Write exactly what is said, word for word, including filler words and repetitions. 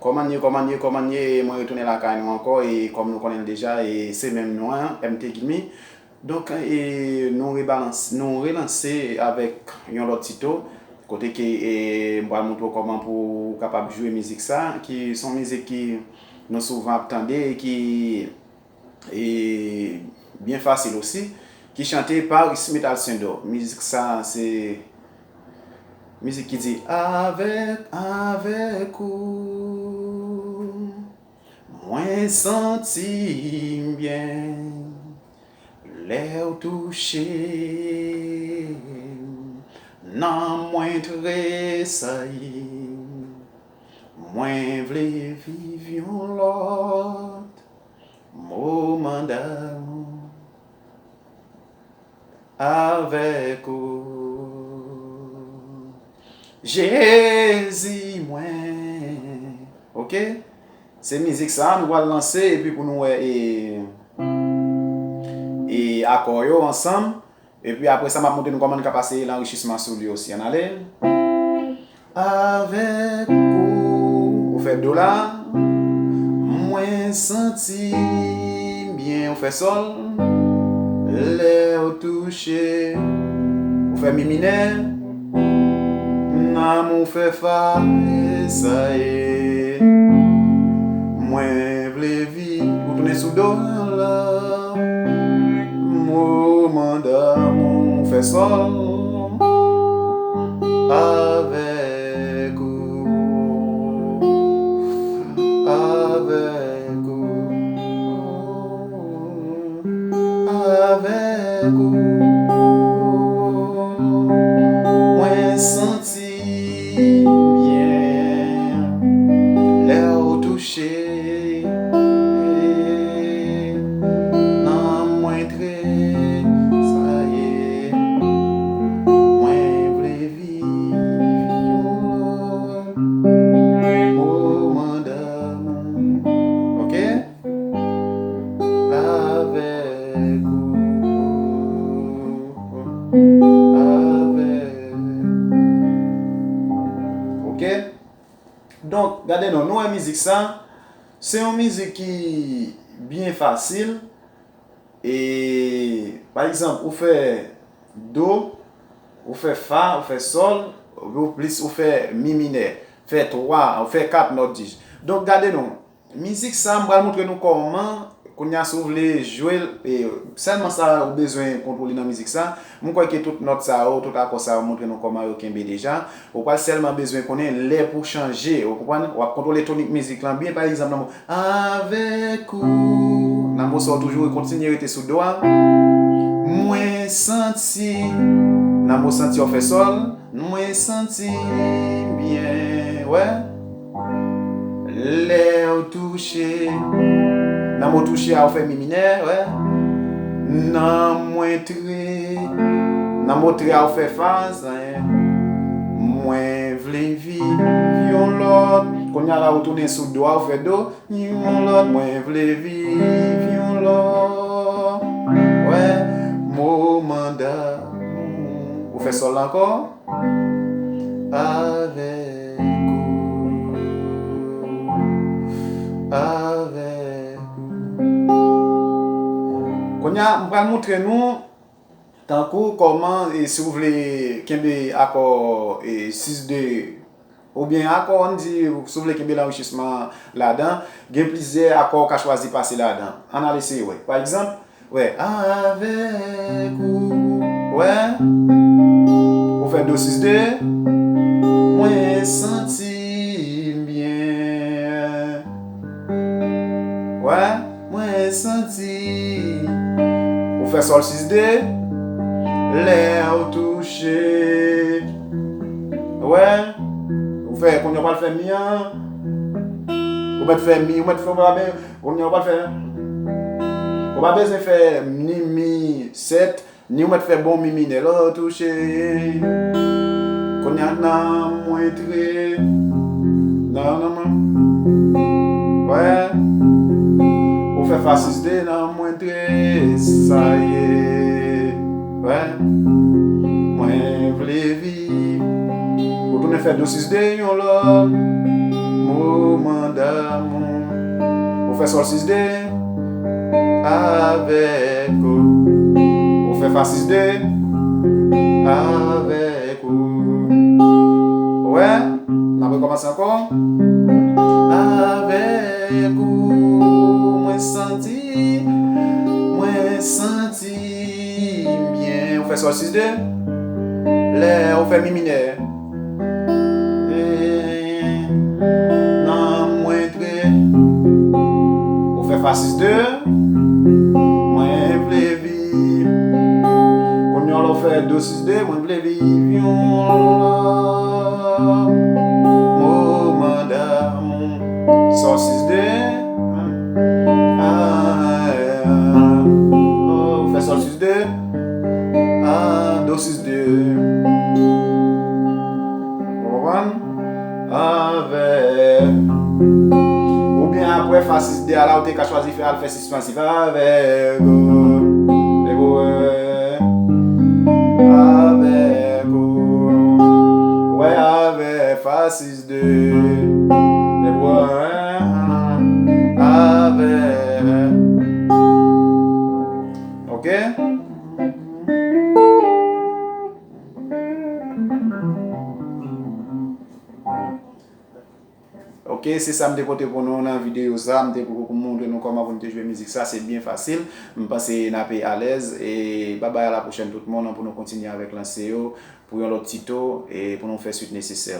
Kòman ye, kòman ye, kòman ye? Mwen retounen lakay nou ankò, e kòm nou konnen l deja, e se menm nou an, M T Gimmy. Donk, e nou rebalans-, nou relanse avèk yon lòt tito, kote ke, e, m pral montre w kòman pou w kapab jwe mizik sa, ki se yon mizik ki nou souvan ap tande e ki e byen fasil osi, ki chante pa Smith Alcindor. Mizik sa, se mizik ki di, avèk, avèk ou, mwen santi m byen. Lè w touche m, nanm mwen tresayi. Mwen vle viv yon lòt moman damou avèk ou, Jezi mwen. Oke? Se mizik sa a, nou pral lanse epi pou nou wè e, e akò yo ansanm. Epi apre sa, m ap montre nou kòman nou ka pase lanchisman sou li osi. Ann ale. Avèk ou, ou fè do la. Mwen santi m byen, ou fè sòl. Lè w touche, ou fè mi minè. Nanm ou fè fa, e sa ye. Mwen vle vi, ou tounen sou do la. Moman damou, ou fè sòl. Avèk ou, avèk ou, avèk ou. Mwen santi m byen lè w touche. Nanm mwen tresayi. Mwen vle viv yon lòt moman damou. Oke? Avèk ou. Avèk. Oke? Donk, gade non, nou wè mizik sa. Se yon mizik ki byen fasil. E, pa egzanp, ou fè do, ou fè fa, ou fè sòl, ou plis ou fè mi minè, fè twa, ou fè kat nòt djaz. Donk, gade non, mizik sa, m pral montre nou kòman, kounye a, si w vle jwe l, e, sèlman sa ou bezwen kontwole nan mizik sa. M kwè ke tout nòt sa yo, tout akò sa yo montre nou kòman yo kenbe deja. Ou pral sèlman bezwen konnen lè pou chanje, ou konprann? W ap kontwole tonik mizik lan byen, pa egzanp, nan mo avèk ou, nan mo sa w toujou kontinye rete sou do a. Mwen santi, nan mo santi w fè sòl, mwen santi m byen, wè. Lè w touche, nan mo touche a w fè mi minè, wè. Nan mwen tre, nan mo tre a w fè fa, sa, mwen vle viv yon lòt. Kounye a la, ou tounen sou do a, ou fè do. Yon lòt, mwen vle viv yon lòt. Wè, moman damou. Ou fè sòl ankò. Avèk ou. Avèk ou. Kounye a, m pral montre nou tankou kòman, e, si w vle kenbe akò, e, sis de, Oubyen akò, ann di, si w vle kenbe lanrichèsman ladan, gen plizyè akò w ka chwazi pase ladan. Ann al eseye wè. Pa egzanp, wè, avèk ou, wè, ou fè do sis de, mwen santi m byen. Wè, mwen santi. Ou fè sòl sis de, lè w touche. Wè, ou fè, kounye a w pral fè mi an. Ou mèt fè mi, ou mèt fè, ou pa be-, kounye a w pral fè. Ou pa bezwen fè ni mi sèt, ni ou mèt fè bon mi minè lè w touche. Kounye a nan mwen tre. Nan, nan, nan. Wè. Ou fè fa sis de nan mwen tre. Sa ye. Wè. Mwen vle viv. Ou tounen fè do sis de yon lòt moman damou. Ou fè sòl sis de avèk ou. Ou fè fa sis de avèk ou. Wè, n ap rekòmanse ankò. Avèk ou, mwen santi, mwen santi m byen. Ou fè sòl sis de. Lè ou fè mi minè. Nan mwen tre. Ou fè fa sis de. Mwen vle viv. Kounye a lè w fè do sis de, mwen vle viv yon lòt moman damou. Sòl sis de. Ah, ah, oh, ou fè sòl sis de. Ah, do sis de. Ou konprann? Avèk. Oubyen apre fa sis de a la, ou te ka chwazi fè al fè sispansif avèk ou. E pou wè. Avèk ou. Wè avèk fa sis de. E pou wè. Avèk. Ok? Ok, se sa m te pote pou nou nan videyo sa. M te pou montre nou kòman pou nou te jwe mizik sa. Se byen fasil. M panse n ape alèz. E babay, a la pwochèn tout moun, pou nou kontinye avèk lanse yo pou yon lòt tito e pou nou fè swit nesesè.